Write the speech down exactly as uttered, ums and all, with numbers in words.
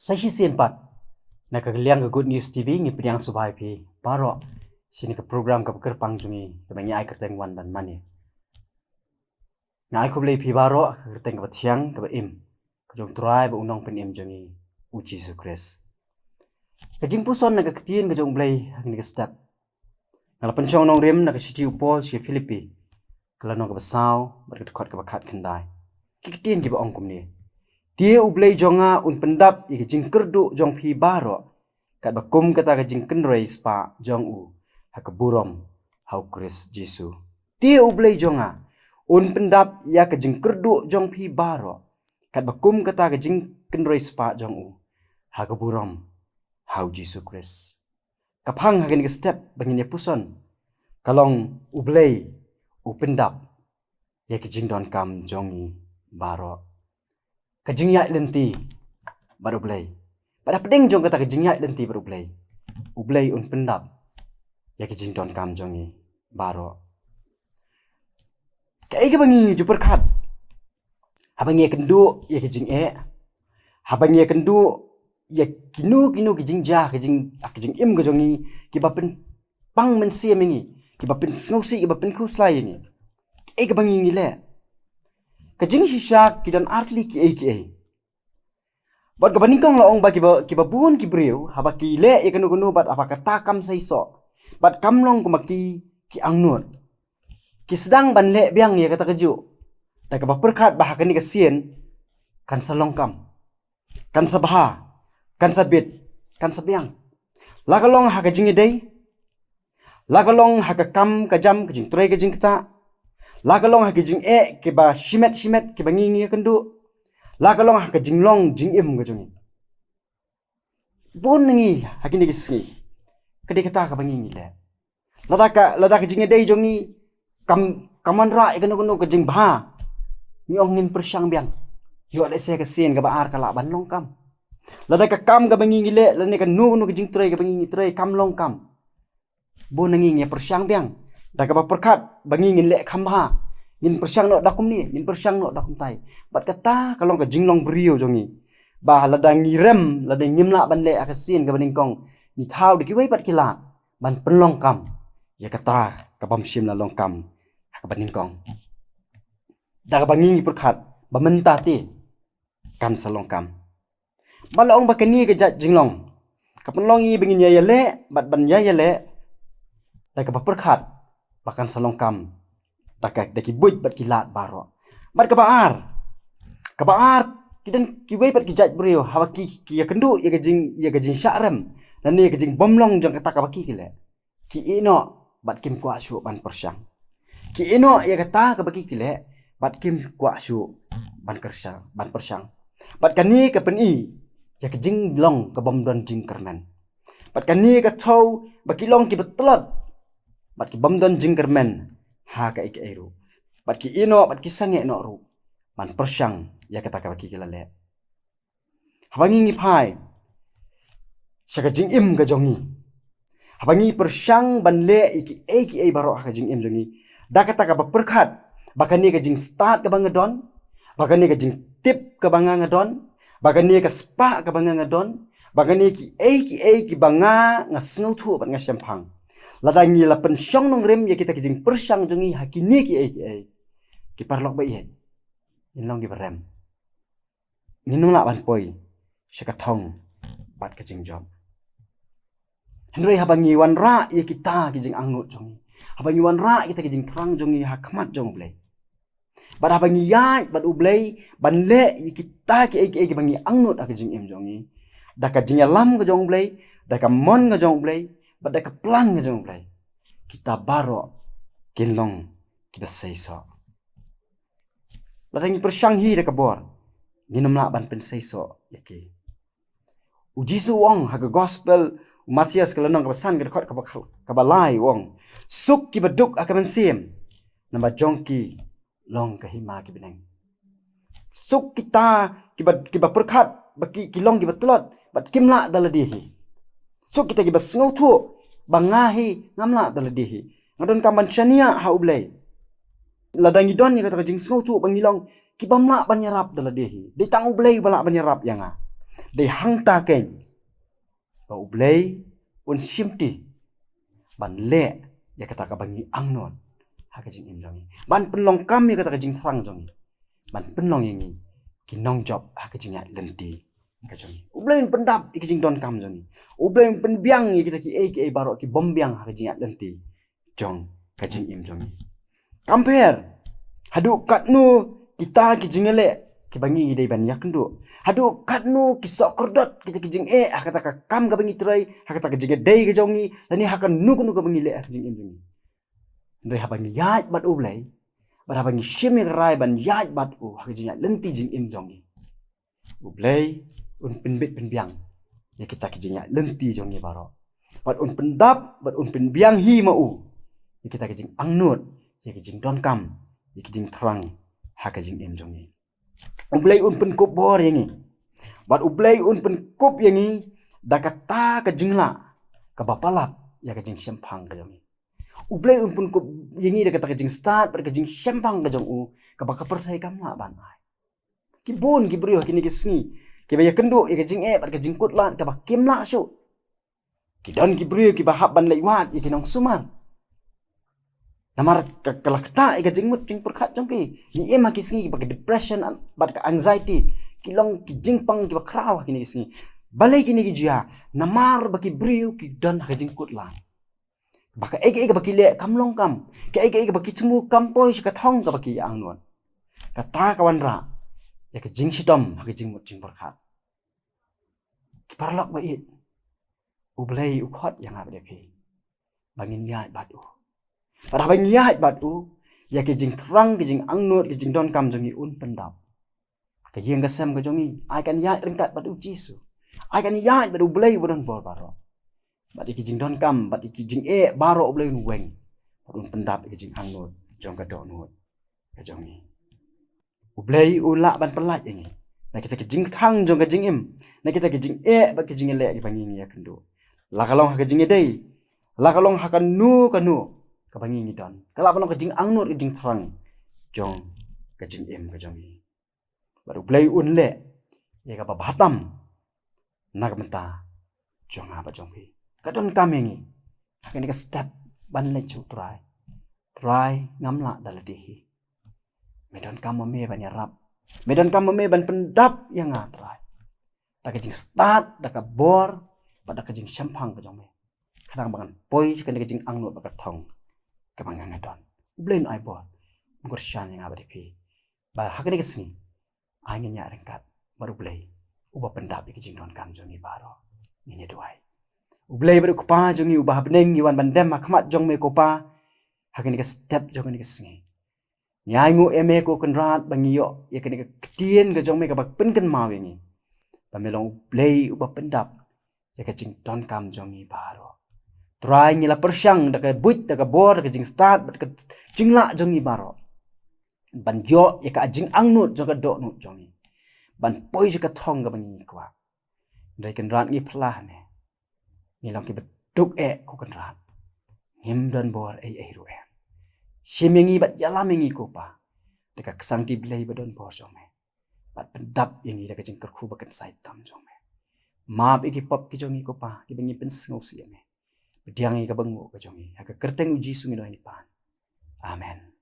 Sa shisien pat, na ka liang ka Good News T V ngi pdiang sngewbha ïa phi baroh sha kane ka program kaba kyrpang jong ngi, kaba ngi ai kyrteng Wan ban mane. Nga ai khublei ïa phi baroh ha ka kyrteng kaba thiang kaba im ka jong u Trai bad u Nongpynim jong ngi, u Jisu Khrist. Ka jingpuson na ka ktien ka jong u Blei ha kane ka step nga la pynshong nongrim na ka shithi u Paul sha ki Philippi, ka lynnong kaba saw bad ka dkhot kaba khatkhyndai. Ki ktien kiba ong kumne: Te u Blei jong nga un pyndap ïa ka jingkyrduh jong phi baroh katba kum kata ka jingkynrei spah jong u ha ka burom ha u Khrist Jisu. Te u Blei jong nga un pyndap ïa ka jingkyrduh jong phi baroh katba kum kata ka jingkynrei spah jong u ha ka burom ha u Jisu Khrist. Ka phang ha kane ka step ba ngin ïa puson ka long: U Blei u pyndap ïa ki jingdonkam jong ngi baroh. Ka jingïaid lynti bad U Blei. Bad hapdeng jong kata ka jingïaid lynti bad U Blei, U Blei un pyndap ïa ki jingdonkam jong ngi baroh. Kaei kaba ngi ju pyrkhat haba ngi ïakynduh ïa ki jingeh, haba ngi ïakynduh ïa kino kino ki jingjia, ki jing, ki jingim ka jong ngi kiba pynpang mynsiem ïa ngi, kiba pynsngewsih, kiba pynkhuslai ïa ngi? Kaei kaba ngi ngi leh? Ka jingshisha ki don artylli kiei kiei. Bad kaba nyngkong la ong ba kiba, kiba bun ki briew haba ki leh ïa kano kano bad haba kata kam seisoh bad kam long kumba ki, ki angnud, ki sdang ban leh biang ïa kata kajuh da kaba pyrkhat ba ha kane ka sien kan sa long kam, kan sa bha, kan sa bit, kan sa biang. La ka long ha ka jingïadei, la ka long ha ka kam ka jam, ka jingtrei ka jingktah, la ka long ha ka jingeh kiba shimet shimet kiba ngi ngi ïakynduh, la ka long ha ka jinglong jingim ka jong ngi. Bun na ngi ha kine ki sngi ka dei kata kaba ngi ngi leh. Lada ka, lada ka jingïadei jong ngi kam, kam wanrah ïa kano kano ka jingbha, ngi ong ngin pyrshang biang, ïoh lehse ka sien kaba ar ka lah ban long kam. Lada ka kam kaba ngi ngi leh lane kano kano ka jingtrei kaba ngi ngi trei kam long kam, bun na ngi ngi pyrshang biang da kaba pyrkhat ba ngi ngin leh kham bha, ngin pyrshang noh da kumne, ngin pyrshang noh da kumtai. Bad kata ka long ka jinglong briew jong ngi, ba lada ngi rem, lada ngim lah ban leh ha ka sien kaba nyngkong, ngi thaw da kiwei pat ki lad ban pynlong kam ïa kata kabym shym la long kam ha kaba nyngkong. Da kaba ngi ngi pyrkhat ba mynta te kan sa long kam. Ba la ong ba kane ka jait jinglong ka pynlong ïa ba ngin ïa ïaleh bad ban ïa ïaleh da kaba pyrkhat ba kan sa long kam da ka, da ki buit bad ki lad baroh. Bad kaba ar, kaba ar, ki don kiwei bad ki jait briew haba ki, ki ïakynduh ïa ka jing, ïa ka jingshah rem lane ka jingbymlong jong kata kaba ki ki leh, ki ïeh noh bad kim kwah shuh ban pyrshang. Ki ïeh noh ïa kata kaba ki ki leh bad kim kwah shuh ban pyrshang, ban pyrshang. Bad kane ka pyni ïa ka jinglong kabym don jingkyrmen. Bad kane ka thew ba ki long kiba tlot bad kibym don jingkyrmen ha kaei kaei ruh. Bad ki ïeh noh bad ki sangeh noh ruh ban pyrshang ïa kata kaba ki ki la leh. Haba ngi ngi phai sha ka jingim ka jong ngi, haba ngi pyrshang ban leh ïa kiei kiei baroh ha ka jingim jong ngi da kata kaba pyrkhat ba kane ka jingstad kaba nga don, ba kane ka jingtip kaba nga nga don, ba kane ka spah kaba nga nga don, ba kane kiei kiei kiba nga nga sngewthuh bad nga shemphang, lada ngi la pynshong nongrim ïa kita ki jingpyrshang jong ngi ha kine kiei kiei, ki paralok ba ïeit, ngin long kiba rem. Ngin ym lah ban poi sha ka thong bad ka jingjop. Hynrei haba ngi wanrah ïa kita ki jingangnud jong ngi, haba ngi wanrah ïa kita ki jingthrang jong ngi ha khmat jong U Blei, bad haba ngi ïaid bad U Blei ban leh ïa kita kiei kiei kiba ngi angnud ha ka jingim jong ngi, da ka jingïalam ka jong U Blei, da ka mon ka jong U Blei, bad da ka plan ka jong U Blei, kita baroh kin long kiba seisoh. Lada ngi pyrshang hi da ka bor, ngin ym lah ban pynseisoh ïa ki. U Jisu u ong ha ka gospel u Mathaios ka lynnong kaba san ka dkhot kaba, kaba lai u ong: Suk kiba duk ha ka mynsiem, namar jong ki long ka hima ki bneng. Suk kita kiba, kiba pyrkhat ba ki, ki long kiba tlot bad kim lah da lade hi. Suk kita kiba sngewthuh ba nga hi ngam lah da lade hi, nga donkam ban shaniah ha U Blei. Lada ngi don ïa kata ka jingsngewthuh ba ngi long kibym lah ban ïarap da lade hi, dei tang U Blei uba lah ban ïarap ïa nga. Dei hangta keiñ ba U Blei un shimti ban leh ïa kata kaba ngi angnud ha ka jingim jong ngi, ban pynlong kam ïa kata ka jingthrang jong ngi, ban pynlong ïa ngi ki nongjop ha ka jingïaid lynti ka jong ngi. U Blei un pyndap ïa ka jingdonkam jong ngi. U Blei un pynbiang ïa kita kiei kiei baroh ki bym biang ha ka jingïaid lynti jong ka jingim jong ngi. Kumba haduh katno kita ki jingïaleh kiba ngi dei ban ïakynduh, haduh katno ki sohkyrdot kita ki jingeh ha kata ka kam kaba ngi trei, ha kata ka jingïadei ka jong ngi, lane ha kano kano kaba ngi leh ha ka jingim jong ngi. Hynrei haba ngi ïaid bad U Blei, bad haba ngi shim ïa ka rai ban ïaid bad U ha ka jingïaid lynti jingim jong ngi, U Blei un pynbit pynbiang ïa kita ki jingïaid lynti jong ngi baroh, bad un pyndap bad un pynbiang hi ma U ïa kita ki jingangnud, ïa ki jingdonkam, ïa ki jingthrang ha ka jingim jong ngi. U Blei un pynkup bor ïa ngi, bad U Blei un pynkup ïa ngi da kata ka jinglah kaba palat ïa ka jingshemphang ka jong ngi. U Blei un pynkup ïa ngi da kata ka jingstad bad ka jingshemphang ka jong U, kaba ka pyrthei kam lah ban ai. Ki bun ki briew ha kine ki sngi kiba ïakynduh ïa ka jingeh bad ka jingkut lad kaba kim lah shuh. Ki don ki briew kiba hap ban leit wad ïa ki nongsumar namar ka, ka la ktah ïa ka jingmut jingpyrkhat jong ki. Ngi im ha ki sngi kiba ka depression bad ka anxiety ki long ki jingpang kiba khraw ha kine ki sngi. Balei kine ki jia? Namar ba ki briew ki don ha ka jingkut lad. Ba kaei kaei kaba ki leh kam long kam, kaei kaei kaba ki thmu kam poi sha ka thong kaba ki angnud. Kata ka wanrah ïa ka jingshitom ha ka jingmut jingpyrkhat. Ki paralok ba ïeit, U Blei u khot ïa nga bad ïa phi ba ngin ïaid bad U. Bad haba ngi ïaid bad U, ïa ki jingthrang, ki jingangnud, ki jingdonkam jong ngi un pyndap. Ka ïing ka sem ka jong ngi ai kan ïaid ryngkat bad U Jisu, ai kan ïaid bad U Blei uba don bor baroh. Bad ïa ki jingdonkam bad ïa ki jingeh baroh U Blei un weng bad un pyndap ïa ki jingangnud jong ka dohnud ka jong ngi. U Blei u lah ban pyllait ïa ngi na kita ki jingthrang jong ka jingim, na kita ki jingeh bad ki jingïaleh kiba ngi ïakynduh, la ka long ha ka jingïadei, la ka long ha kano kano kaba ngi ngi don. Ka lah ban long ka jingangnud, ka jingthrang jong ka jingim ka jong ngi. Bad U Blei un leh ïa kaba bha tam na ka bynta jong nga bad jong phi. Ka donkam ïa ngi ha kane ka step ban leit sha U Trai. Trai, ngam lah da lade hi. Me donkam ma me ban ïarap, me donkam ma me ban pyndap ïa nga Trai, da ka jingstad, da ka bor bad da ka jingshemphang ka jong me, khnang ba ngan poi sha kane ka jingangnud bad ka thong kaba nga nga don. U Blei un ai bor, un kyrshan ïa nga bad ïa phi ba ha kane ka sngi ai ngin ïaid ryngkat bad U Blei uba pyndap ïa ki jingdonkam jong ngi baroh. Ngin ïa duwai. U Blei bad U Kpa jong ngi uba ha bneng, ngi wan ban dem ha khmat jong me ko Pa ha kane ka step jong kane ka sngi. Ngi ainguh ïa me ko Kynrad ba ngi ïoh ïa kane ka ktien ka jong me kaba pynkynmaw ïa ngi ba me long U Blei uba pyndap ïa ka jingdonkam jong ngi baroh. Trai, ngi la pyrshang da ka buit, da ka bor, da ka jingstad bad ka jinglah jong ngi baroh ban ïoh ïa ka jingangnud jong ka dohnud jong ngi, ban poi sha ka thong kaba ngi kwah. Hynrei Kynrad, ngi phla ne ngi long kiba duk eh ko Kynrad. Ngim don bor ei ei ruh em. Shim ïa ngi bad ïalam ïa ngi ko Pa da ka ksangti Blei ba don bor jong me, bad pyndap ïa ngi da ka jingkyrkhu ba kynsai tam jong me. Map ïa ki pop ki jong ngi ko Pa kiba ngi pynsngewsih ïa me. Pdiang ïa ka bynta ka jong ngi, ha ka kyrteng U Jisu ngi duwai ngi pan. Amen.